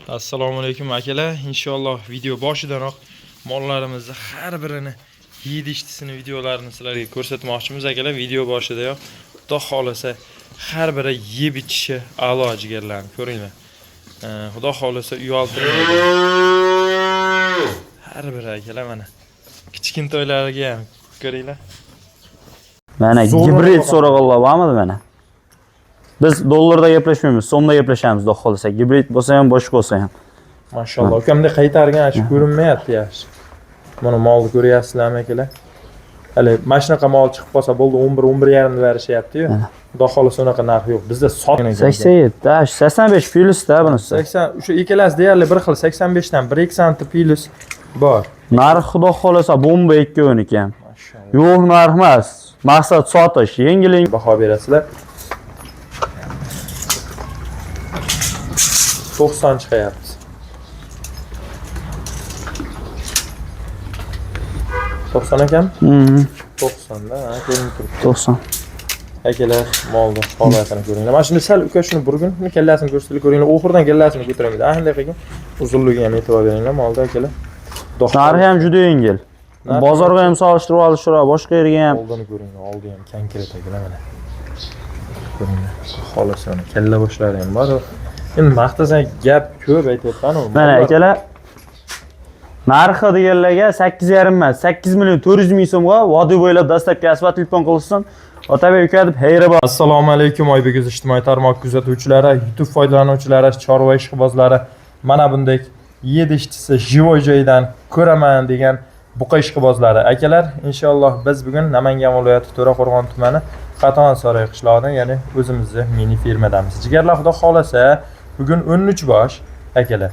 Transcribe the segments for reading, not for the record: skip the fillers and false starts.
Assalomu alaykum akalar. Inshaalloh video boshidanoq mollarimizni har birini yeyishtisini videolarini sizlarga ko'rsatmoqchimiz akalar. Video boshidayoq Xudo xolasa har biri yeb ichishi a'lo jigarlarni ko'ringlar. Xudo xolasa uyaltirmaydi. Har biri akalar mana. Kichkintoylariga ham ko'ringlar. Mana Zo'rg'a gibrid boqadi. So'rag'onlar bormidi mana? Biz dollarda gaplashmaymiz, so'mda gaplashamiz, xudo xohlasa. Gibrid bo'lsa ham, boshqa bo'lsa ham. Mashalloh. Ukamda qaytargan shu ko'rinmayapti yaxshi. Mana molni ko'ryapsizlarmi akalar? Hali mana shunaqa mol chiqib qolsa bo'ldi 11 11,5 deb berishyapti-yu. Xudo xohlasa unaqa narx yo'q. Bizda sotgan ekan. 87, da, 85 plyus-da bunisi. 80 o'sha ikkalasi deyarli bir xil 85 dan 1-2 santi plyus bor. Narx xudo xohlasa bomba ikkovniki ham. Mashalloh. Yo'q narx emas. Maqsad sotish, yengil Baho berasizlar. 90 chiqyapti. 90 ekan? 90 da, ha, ko'rinib turibdi. 90. Akalar molni holatini ko'ringlar. Mana shuni sal uka shuni burgun, uni kallasini ko'rsatib ko'ringlar. Oxiridan kallasini ko'tarmaydi. Ana shunday qilgin. Uzunligiga ham e'tibor beringlar molda akalar. Xudo Narxi ham juda yengil. Narxi Bozorga ham solishtirib olishtirib, boshqa yerga ham. Oldini ko'ringlar, oldi ham konkret akalar mana. Ko'ringlar. Xolos mana kalla boshlari ham bor. Endi maqtasang gap ko'p aytyapman-u. Mana akalar narxi deganlarga 8,5 emas, 8 million 400 ming so'mga vodiy bo'ylab dastlabki asfalt telefon qilsin. Otabek uka deb xayri bor. Assalomu alaykum Oybek o'z ijtimoiy tarmoq kuzatuvchilari, YouTube foydalanuvchilari, chorva ishqibozlari. Mana bunday yedishchisi живой joyidan ko'raman degan buqa ishqibozlari. Akalar, inshaalloh biz bugun Namangan viloyati To'raqo'rg'on tumani Qaton saroy qishlog'idan, ya'ni o'zimizni mini firmadamiz. Jigarlar, xudo xolasa bugun 13 bosh akalar.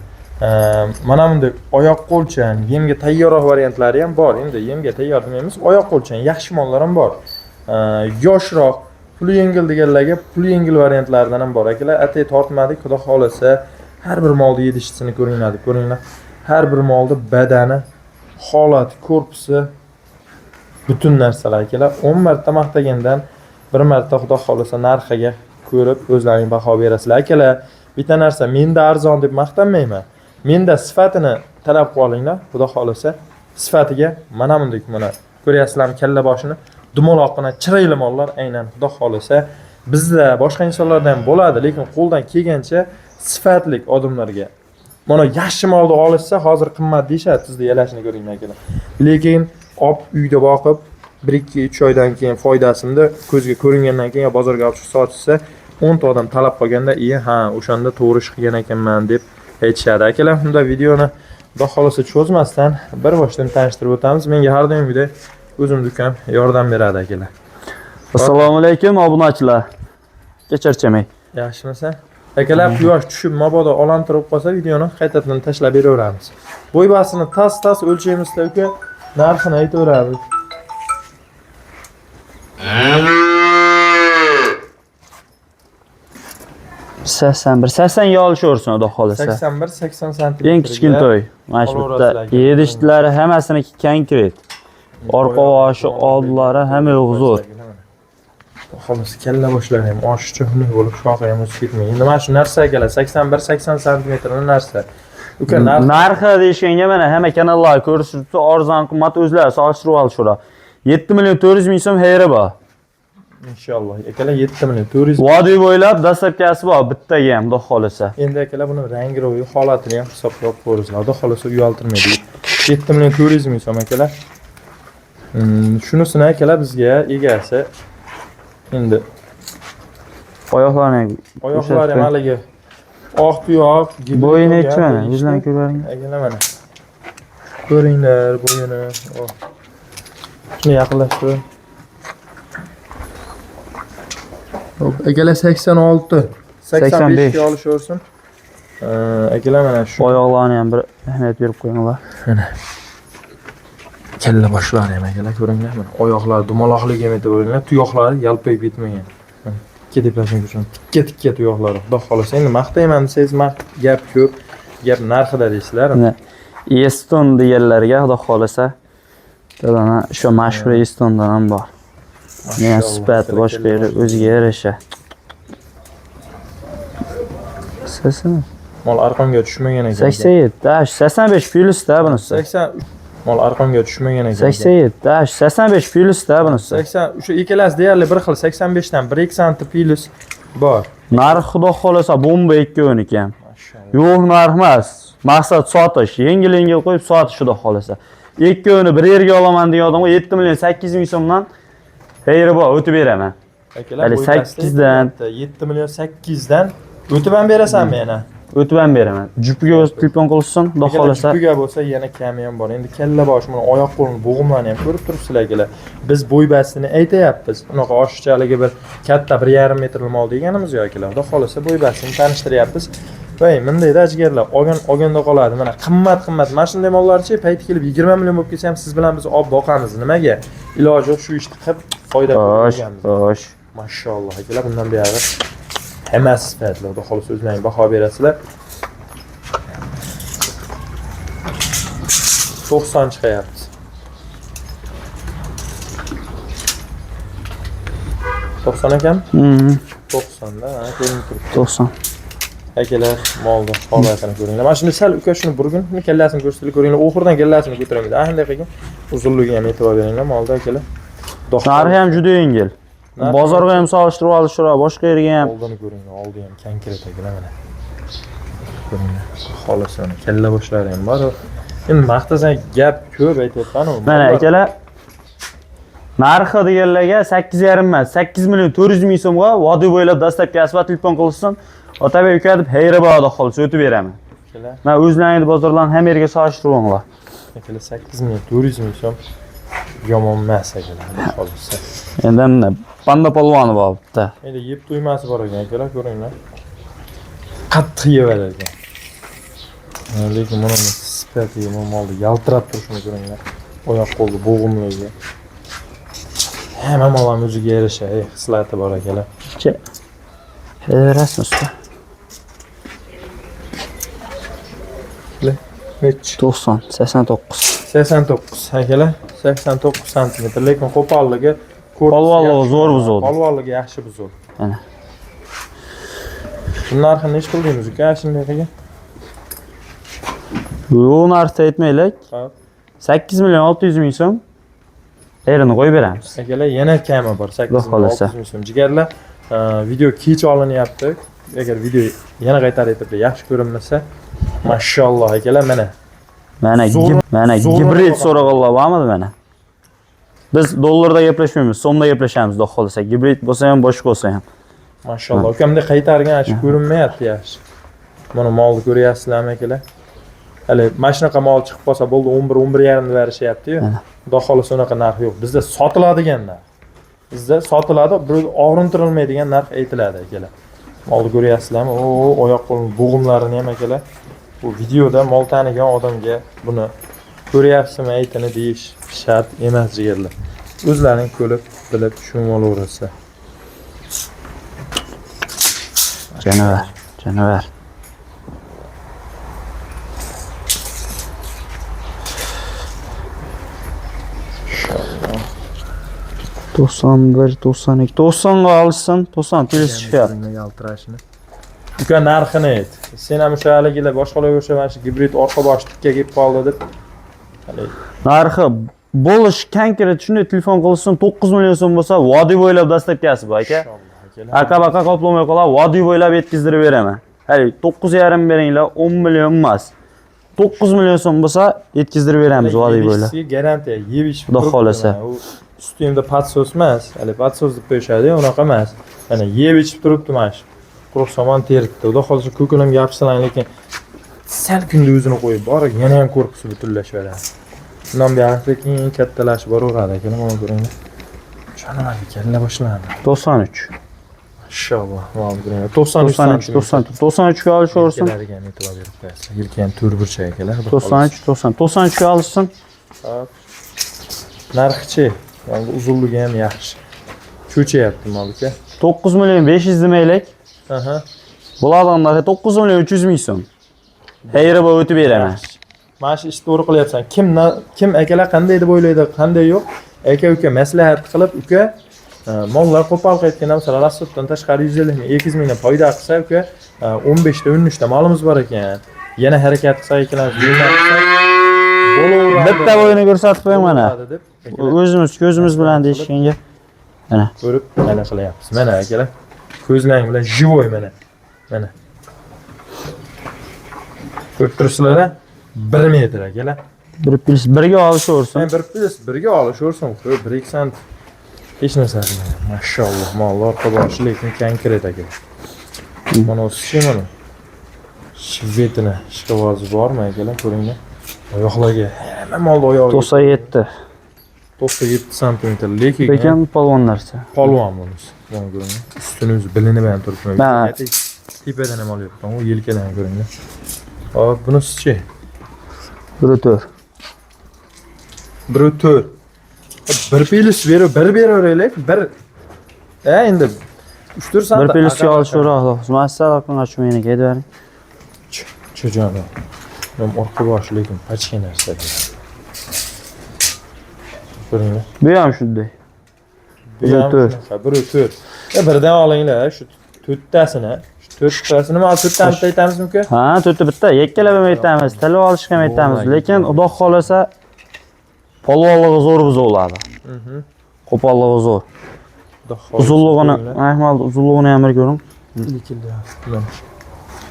Mana bunday oyoq qo'lchan, yemga tayyorroq variantlari ham bor. Endi yemga tayyor demaymiz, oyoq qo'lchan yaxshi mollar ham bor. Yoshroq, puli yengil deganlarga puli yengil variantlaridan ham bor akalar. Atay tortmadik, xudo xolasa har bir molni yedishisini ko'ringlar, deb ko'ringlar. Har bir molni badani, holati, korpusi, butun narsalar akalar. 10 marta maqtagandan bir marta xudo xolasa narxiga ko'rib o'zlaring baho berasizlar akalar. Bitta narsa, menda arzon deb maqtanmayman. Menda sifatini talab qilib olinglar, xudo xolasa sifatiga mana bunday mana ko'ryapsizlarmi kalla boshini dumaloqqina chiroyli mollar aynan xudo xolasa bizda boshqa insonlarda ham bo'ladi, lekin qo'ldan kelgancha sifatli odamlarga mana yaxshi molni olishsa hozir qimmat deyishadi, sizni yalashini ko'ringlar akalar. Lekin olib uyda boqib 1-2-3 oydan keyin foydasini ko'zga ko'ringandan keyin yo bozorga olib chiqib sotishsa 10 ta odam talab qilganda, "Iye, ha, o'shanda to'g'ri ish qilgan ekanman" deb aytishadi. Akalar, unda videoni xudo xolasa cho'zmasdan bir boshdan tanishtirib o'tamiz. Menga har doimgidek o'zim ukam yordam beradi akalar. Assalomu alaykum obunachilar. Kecharchamay. Yaxshimisan? Akalar, quyosh tushib mabodo olamtirib qolsa videoni qaytadan tashlab beraveramiz. Bo'ybasini tas-tas o'lchaymizda uka, narxini aytaveramiz. Sakson bir, 80 ga olishaversin xudo xohlasa. 81-80 santimetr. Eng kichkintoy. Mana shu bitta Olaverasizlar aka. yedishtlari hammasiniki konkret. Orqa boshi, oldilari hamma yo'q zo'r. Xolos kalla boshlari ham oshiqcha xunuk bo'lib, shoxi ham o'sib ketmagan. Endi mana shu narsa akalar 81-80 santimetrli narsa. Uka narx Narxi deyishganga mana hamma kanallar ko'rishibdi, arzon qimmat o'zlari solishtirib olishadi. 7 million 400 ming so'm xayri bor. Inshaalloh. Akalar 7 million 400 Vodiy bo'ylab dastlabkasi bor bittaga ham xudo xohlasa. Endi akalar buni rangi ro'yi holatini ham hisobga olib ko'ringlar. Xudo xohlasa uyaltirmaydi. 7 million 400 ming so'm akalar. Shunisini akalar bizga egasi endi Oyoqlarini oyoqlari ham haligi oq tuyoq, gibrid Bo'yi bo'lgan nechi mana? deyishdi. Yuzdan ko'raring. Akalar mana. Ko'ringlar bo'yini. Oh. Shuni yaqinlashtir. Hop, akalar 86. 85 ga olishaversin. Akalar mana shu Oyoqlarini ham bir ahamiyat berib qo'yinglar. Kalla boshlari ham akalar ko'ringlar mana oyoqlari dumaloqligi ham aytib o'ringlar, tuyoqlari yalpayib ketmagan. Mana tikka tepasini ko'rsan, tikka tikka tuyoqlari. Xudo xohlasa endi maqtayman desangiz gap ko'p, gap narxida deysizlar. Mana Eston deganlarga xudo xohlasa bittadan shu mashhur Estondan ham bor. Yana Mashalloh, sifati akalar, boshqa kalla yeri boshi. o'ziga yarasha. Sesini. Mol arqonga tushmagan ekan. 87, ha, 85 plyusda bunisi. 83 mol arqonga tushmagan ekan. 87, ha, 85 plyusda bunisi. 80 o'sha ikkalasi deyarli bir xil 85 dan 1-2 santi plyus bor. Narx xudo xolasa bomba ikkovniki ham. Mashalloh. Yo'q narx emas. Maqsad sotish, yengil-yengil qo'yib sotish xudo xolasa. Ikkovini bir yerga olaman degan odamga 7 million 800 ming so'mdan xeyri bor, o'tib beraman. Akalar Hali bo'y pastda 8 dan. 7 million 8 dan o'tib ham berasanmi yana? O'tib ham beraman. Jupiga o'zi telefon qilsin, xudo Akalar, xolasa. jupiga bo'lsa yana kami ham bor. Endi kalla bosh buni oyoq qo'lini bo'g'imlarini ham ko'rib turibsizlar akalar. Biz bo'y bastini aytayapmiz. Unaqa oshichaligi bir katta 1,5 metrli mol deganimiz yo'q akalar. Xudo xolasa bo'y bastini tanishtiryapmiz. Voy, bundayda jigarlar olgan olganda qoladi. Mana qimmat qimmat. Mana shunday mollarchi payti kelib 20 million bo'lib ketsa ham siz bilan biz olib boqamiz. Nimaga? Iloji yo'q shu ishni qilib foyda Xo'sh, ko'rganmiz. xo'sh. Mashalloh akalar, bundan buyog'i hammasi sifatli. Xudo xolasa o'zlaring baho berasizlar. 90 chiqayapti. 90 ekan? 90 da, ha, ko'rinib turibdi. 90. Akalar, molni holatini ko'ringlar. Mana shuni sal uka shuni burgun, shuni kallasini ko'rsatib ko'ringlar. Oxiridan kallasini ko'taramiz. Ah, bunday qilgin. Uzunligiga ham e'tibor beringlar molda akalar. Xudo Narxi ham juda yengil. Narxi- Bozorga ham solishtirib olishtirib, boshqa yerga ham. Oldini ko'ringlar, oldi ham konkret akalar mana. Ko'ringlar, xolos mana kalla boshlari ham bor. Endi maqtasang gap ko'p aytyapman-u. Mana akalar narxi deganlarga 8,5 emas, 8 million 400 ming so'mga vodiy bo'ylab dastlabki va telefon qilsin. Otabek uka deb xeyri bor xudo xolasa o'tib beraman. Akalar, Mana o'zlaringiz bozordan ham yerga solishtirib olinglar. akalar 8 million 400 ming so'm yomon emas akalar, xudo xolasa. Endi mana panda polvoni bor bitta. Endi yeb to'ymasi bor ekan akalar, ko'ringlar. Qattiq yevar ekan. Lekin buni sifati, bu molni yaltirab turishini ko'ringlar. Oyoq qo'li bo'g'imligi. Hamma mol ham o'ziga yarasha xislati bor akalar. Che. Rasm usta. Nechi? 90, 89. 89 akalar, 89 santimetr, lekin qo'polligi korpusi Polvonligi yaxshi. zo'r buzuvdi. Polvonligi yaxshi buzuvdi. Mana. Buni narxini nechi pul deymiz uka, shunday qilgan? Yo'q narxda aytmaylik. Hop. 8 million 600 ming so'm. Xeyrini qo'yib beramiz. Akalar yana kami bor 8 Xudo million xohlasa. 600 ming so'm. Jigarlar, video kech olinyapti. Agar video yana qaytarib aytib yaxshi ko'rinmasa, mashalloh akalar mana. Mana Zo'r- mana zo'rg'a gibrid boqamiz. so'rag'anlar bormidi mana? Biz dollarda gaplashmaymiz, so'mda gaplashamiz, xudo xolasa. Gibrid bo'lsa ham, boshqa bo'lsa ham. Mashalloh. Ukamda qaytargan shu ko'rinmayapti yaxshi. Mana molni ko'ryapsizlarmi akalar? Hali mana shunaqa mol chiqib qolsa bo'ldi 11 11,5 deb berishyapti-yu. Mana. Xudo xolasa unaqa narx yo'q. Bizda sotiladigan narx. Bizda sotiladi, bir og'rintirilmaydigan narx aytiladi akalar. Molni ko'ryapsizlarmi? O, oyoq qo'l bo'g'imlarini ham akalar. Bu videoda mol tanigan odamga buni ko'ryapsizmi aytini deyish shart emas jigarlar. O'zlaring ko'rib, bilib tushunib olaverasizlar. Janavar, janavar. 91, 92, 90 ga olishsin, 90 plyus chiqyapti. Yaltirashini. Uka narxini ayt. Sen ham o'sha haligilar boshqalarga o'xshab mana shu gibrid orqa bosh tikka kelib qoldi deb hali Narxi bo'lish konkret shunday telefon qilsin, 9 million so'm bo'lsa, vodiy bo'ylab dastlabkasi bu aka. inshaalloh akalar. Aqa baqa qoplamay qoladi, vodiy bo'ylab yetkazdirib beraman. Hali 9,5 beringlar, 10 million emas. 9 million so'm bo'lsa, yetkazdirib beramiz vodiy bo'ylab. Yeyishga garantiya, yeb ichib Xudo turibdi xohlasa. mana. U suti endi podsos emas, hali podsos deb qo'yishadi, unaqa emas. Mana yeb ichib turibdi mana shu. Quruq somon teribdi. Xudo xohlasa ko'kil ham gapirsalang, lekin sal kunda o'zini qo'yib borib yana ham korpusi butunlashib beradi. Bundan buyog'i sekin kattalashib boraveradi akalar, mana ko'ringlar. Jonivarga kalla boshlandi. 93. Mashalloh, mana ko'ringlar. 93 93, santimetr. 94, 93 ga olishaversin. Yelkalariga ham e'tibor berib qo'yasizlar. Yelka ham to'rt burchak akalar. Xudo xohlasa. 93, 90, 93 ga olishsin. Hop. Narxichi, yani uzunligi ham yaxshi. Cho'chayapti mol uka. 9 million 500 demaylik. Aha. Bo'ladigan narxi 9 million 300 ming so'm. Xeyri bor o'tib beraman. Mana shu ishni to'g'ri qilyapsan. Kim akalar qanday deb o'ylaydi, qanday yo'q. Aka uka maslahat qilib, uka Mollar qo'pol qaytganda, masalan, расход dan tashqari 150 ming, 200 mingdan foyda qilsa, uka, 15 ta, 13 ta molimiz bor ekan. Yana harakat qilsak, ikkalamiz mehnat qilsak, bo'laveradi. Bitta bo'yini ko'rsatib qo'ying mana. Bo'laveradi deb, akalar, O'zimiz ko'zimiz bilan deyishganga. Mana. Ko'rib mana qilyapmiz. Mana, akalar, ko'zlaring bilan живой mana. Mana. Ko'rib turibsizlar, a? 1 metr, akalar. Bir plyus birga olishaversin. Men bir plyus birga olishaversin, qo'y, 1-2 sant hech narsa qilmaydi. Mashalloh, mollar orqa boshi lekin konkret, akalar. Mana o'sishi mana. Shvetini ishqibozi bormi, akalar, ko'ringlar. Oyoqlarga, hamma molni oyog'iga 97. 97 santimetr, lekin Lekin polvon narsa. Polvon bunisi. Mana ko'ringlar. Ustini o'zi bilinib ham turibdi. Ha. Tepadan ham olyapti. U yelkadan ko'ringlar. Hop, bunisi-chi? 1.4. 1.4. Bir plyus berib, bir beraveraylik, bir. Endi 3-4 sant. Bir plyusga olishaveradi. Massala qilmoqchi meniki aytavering. Chojoni. Ham orqa boshi lekin pachka narsa. Ko'ringlar. Bu ham shunday. Bu ham 1.4. shunaqa, 1.4. Birdan olinglar shu to'rttasini. Shu to'rttasini mana to'rttani bitta aytamizmi, uka? Ha, to'rtta bitta. Yakkalab ham aytamiz, tilib olishga ham aytamiz. Bo'lmaydi. Lekin Xudo xolasa polvonlig'i zo'r buzovladi. Qo'polligi zo'r. Xudo xohlasa, Uzunlig'ini, ko'ringlar. Ahmad, uzunlig'ini ham bir ko'ring.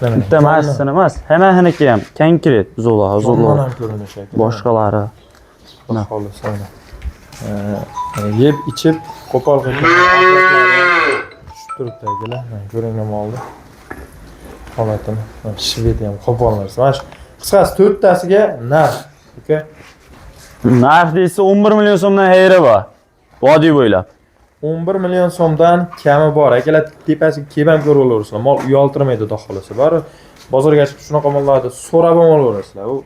Mana. Bitta emasini emas, hammasiniki ham konkret buzovlar, Uzunlig'i uzunlig'i. ham ko'rinishi, aka. Boshqalari. Xudo xohlasa mana. Yeb ichib qo'pol qilgan tushib turibdi, akalar. Mana ko'ringlar molni holatini. Mana shved ham qo'pol narsa. Mana shu qisqasi to'rttasiga narx, uka. Narx deysa 11 million so'mdan xayri bor. Vodiy bo'ylab. 11 million so'mdan kami bor. Akalar, tepasiga kelib ham ko'rib olaverasizlar. Mol uyaltirmaydi, xudo xohlasa. Bari bozorga chiqib shunaqa mollarni so'rab ham olaverasizlar. U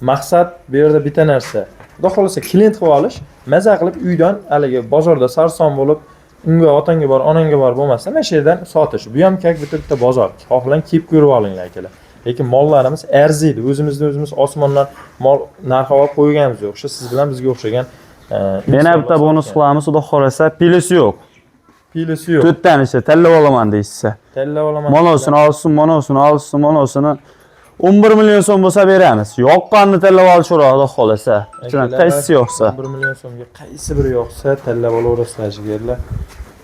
maqsad bu yerda bitta narsa. Xudo xohlasa klient qilib olish, maza qilib uydan haligi bozorda sarson bo'lib, unga otangga bor, onangga bor bo'lmasa, mana shu yerdan sotish. Bu ham как bitta bitta bozor. Xohlang kelib ko'rib olinglar, akalar. Lekin mollarimiz arziydi. O'zimizni o'zimiz osmondan mol narxi olib qo'yganimiz yo'q. O'sha siz bilan bizga o'xshagan Yana bitta bonus qilamiz, Xudo xolasa, plyusi yo'q. Plyusi yo'q. To'rttani ishi tanlab olaman deyishsa. Tanlab olaman. Monosini olsin, monosini olsin, monosini 11 million so'm bo'lsa beramiz. Yoqqanini tanlab olishaveradi, Xudo xolasa. Ichidan qaysisi yo'qsa. 1 million so'mga qaysi biri yoqsa tanlab olaverasizlar, jigarlar.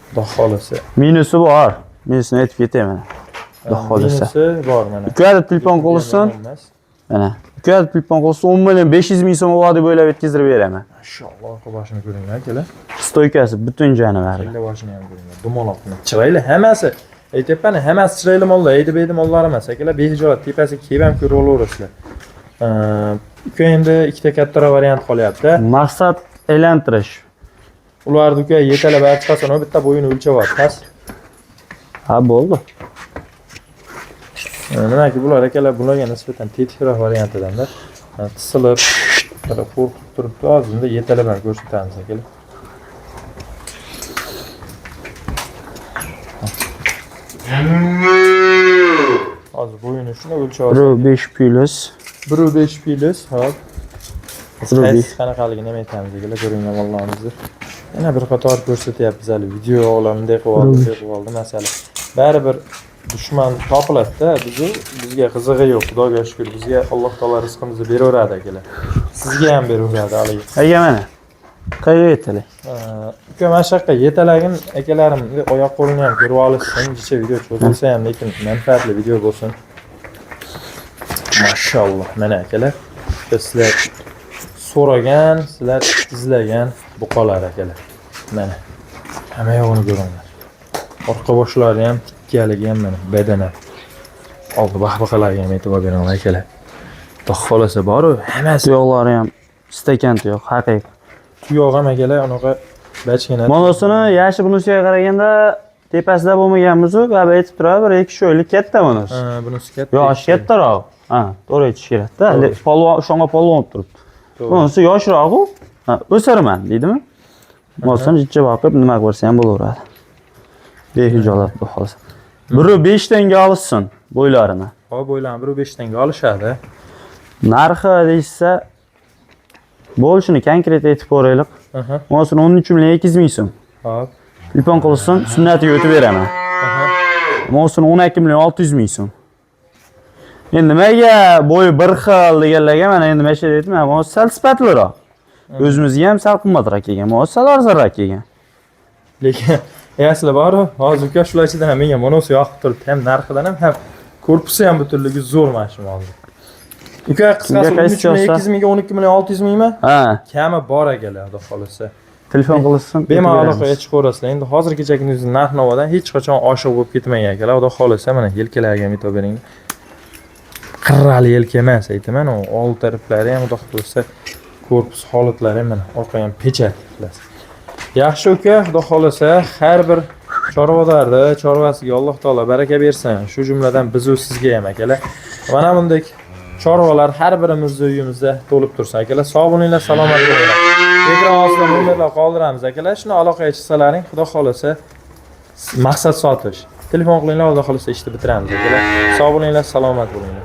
Xudo xolasa. Minusi bor. Minusini aytib ketay mana. Xudo xolasa. Minusi bor mana. Ukada telefon qilsin. Emas. Mana. Ukada telefon qilsin 10 million 500 ming so'm vodiy bo'ylab yetkazib beraman. Mashalloh, orqa boshini ko'ringlar, akalar. Стойка si butun jonivarlar. Kalla boshini ham ko'ringlar. Dumaloqni. Chiroyli hammasi. Aytyapman, hammasi chiroyli mollar, aydi beydi mollar emas. Akalar, behijolat tepasiga kelib ham ko'rib olaverasizlar. Uka, endi ikkita kattaroq variant qolyapti. Maqsad aylantirish. Ularni, uka, yetalab olib chiqasan, u bitta bo'yini o'lchab ol. Past. Ha, bo'ldi. Nimaki bular, akalar, bularga nisbatan tetikroq variantidanda. Tisilib, bir qo'rqib turibdi. Hozir bunda yetalab ham ko'rsatamiz, akalar. Hozir bo'yini shuni o'lchab olsak. 1.5 plyus. 1.5 plyus, hop. Bir besh. Qaysi qanaqaligini ham aytamiz, akalar, ko'ringlar mollarimizni. Yana bir qator ko'rsatyapmiz hali video olam, bunday qilib oldi, bunday qilib oldi, masalan. Baribir dushman topiladi-da, bizu bizga qizig'i yo'q, Xudoga shukr, bizga Alloh taolo rizqimizni beraveradi, akalar. Sizga ham beraveradi haligi. Aka mana. Qayerga yetalik? Uka, mana shu yoqqa yetalagin, akalarim, oyoq qo'lini ham ko'rib olishsin, jicha video cho'zilsa ham, lekin manfaatli video bo'lsin. Mashalloh, mana akalar, sizlar so'ragan, sizlar izlagan buqalar, akalar. Mana. Hamma yo'g'ini ko'ringlar. Orqa boshlari ham tikkaligi ham mana badana. Oldi baxbaqalarga ham e'tibor beringlar, akalar. Xudo xolasa bor-u, hammasi Tuyoqlari ham stakan tuyoq, haqiqiy. Tuyoq ham, akalar, unaqa bachkana. Monosini yoshi bunisiga qaraganda tepasida bo'lmaganmiz-u, baribir aytib turadi, bir 2-3 oylik katta bunisi. Ha, bunisi katta. Yoshi kattaroq. Ha, to'g'ri aytish kerak-da. To'g'ri. Polvon, o'shanga polvon bo'lib turibdi. To'g'ri. Bunisi yoshroq-u. Ha, o'sarman deydimi? Bo'lsin, jicha boqib nima qilsa ham bo'laveradi. Behijolat bu hozir. 1.5 tanga olishsin bo'ylarini. Hop, bo'ylarni 1.5 tanga olishadi. Narxi deyishsa bo'lishini konkret aytib ko'raylik. Bunisini 13 million 200 ming so'm. Hop. Telefon qilsin, sunnatiga o'tib beraman. Mosini 12 million 600 ming so'm. Endi nimaga bo'yi bir xil deganlarga mana endi mana shu yerda aytman, bu sal sifatliroq. O'zimizga ham sal qimmatroq kelgan, bu sal arzonroq kelgan. Lekin asli boru, hozir uka shular ichidan ham menga monosi yoqib turibdi. Ham narxidan ham, ham korpusi ham butunligi zo'r mana shu molni. Uka, qisqasi Unga qaysi 13 million yoqsa? 200 mingga 12 million 600 mingmi? Ha, Kami bor akalar, xudo xolasa. Telefon qilsin. Bemalol aloqaga chiqaverasizlar. Endi hozirgacha narx navodan hech qachon oshiq bo'lib ketmagan akalar. Xudo xolasa mana yelkalariga ham e'tibor bering. Qirrali yelka emas, aytaman, u old taraflari ham xudo xolasa korpus holatlari ham mana orqa ham pechat xullas. Yaxshi uka, xudo xolasa har bir chorvadorni chorvasiga Alloh taolo baraka bersin. Shu jumladan biz u sizga ham akalar. Mana bunday chorvalar har birimizni uyimizda to'lib tursin akalar. Sog' bo'linglar, salomat bo'linglar. Ekran ostida nomerlar qoldiramiz akalar. Shuni aloqaga chiqsalaring, xudo xolasa maqsad sotish. Telefon qilinglar, xudo xolasa ishni bitiramiz akalar. Sog' bo'linglar, salomat bo'linglar.